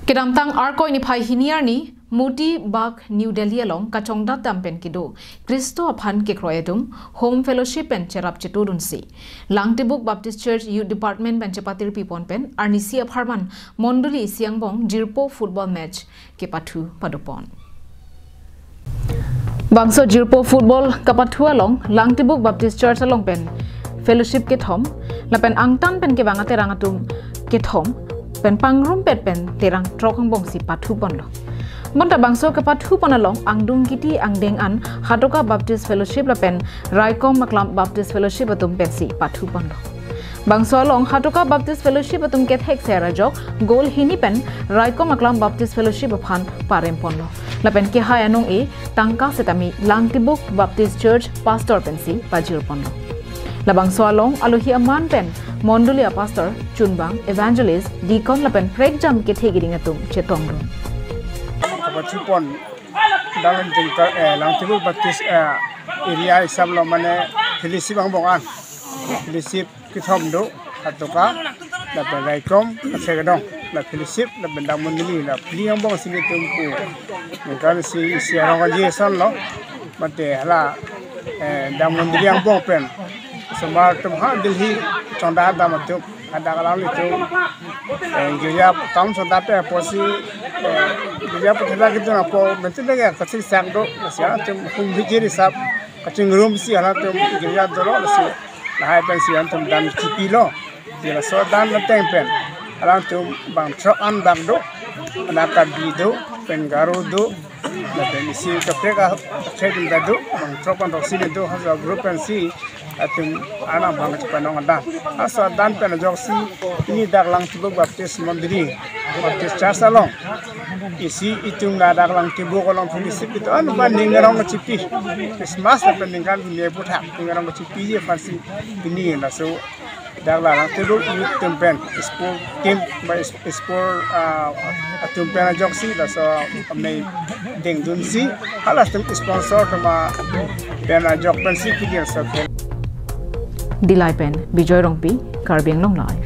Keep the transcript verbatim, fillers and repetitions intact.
Kedamtang Arkoi niphai hini arni Moti Bagh, New Delhi along kachongdat dam pen kedo Khristo aphan kekroi atum Home Fellowship pen cherap chetudunsi Langtibuk Baptist Church Youth Department pen chepatirpi pon pen arnisi apharman mondoli isi angbong jirpo football match kepathu padopon. Bangso jirpo football kapathu along Langtibuk Baptist Church along pen fellowship kethom lapen angtan pen kevang aterang atum kethom pen pangrumpet pen terang throk angbongsi pathu ponlo. Bonta bangso kepathu pon along angdung kiti angdeng an Hatoka Baptist Fellowship lapen Raikom Aklam Baptist Fellowship atum pensi pathu ponlo. Bangso along Hatoka Baptist Fellowship atum kethek ser ajok goal hini pen Raikom Aklam Baptist Fellowship aphan parem ponlo. Lapen kehai anong e tangka setame Langtibuk Baptist Church pastor pensi pajir ponlo. Labangso along alohi aman pen mondoli a pastor, chunbang, evangelist, deacon lapen prekjam kethe keding atum chetongdun. Kapathu pon dalam jengkar eh, Langtibuk Baptist eh, area hisab lo mane fellowship angbong an. Fellowship kethom do, Hatoka lapen Raikom, ase kedong, la fellowship lapen dak mondoli, la phli angbong si netum pu. Ningkan isi isi arong aji ason lo. Mate hala eh, dak mondoli angbong pen osomar atum ha Delhi chongdat dam atum, hadak alanglitum eh, girja kam chongdat pen apotsi eh, girja pathela kedun apo mentin dege kachingsak do, lasi atum hum hijir hisab kachingrum si halatum girja dolo, lasi lahai pensi atum dan chipilo. Laso dan ateng pen alangtum bang throk an bang do, anak Karbi do, pen Garo do, lapen isi kaprek a kaprek do, bang throk an throk si do, halaso group pensi atum anak bang chepanong adan. Halaso adan pen ajoksi pini dak Langtibuk Baptist Mondoli, Baptist Church along isi itum ladak Langtibuk along fellowship itu anu ba ning arong kachipi, Christmas lapen ningkan hini aputhak ning arong kachipiji aphansi pini laso dak la Langtibuk youth atum pen sport team ba sport ah, atum pen ajoksi laso amei dengdunsi halatum sponsor atum pen ajok pensi pini laso pen. Dillai pen Bijoy Rongpi, Karbi Anglong Live.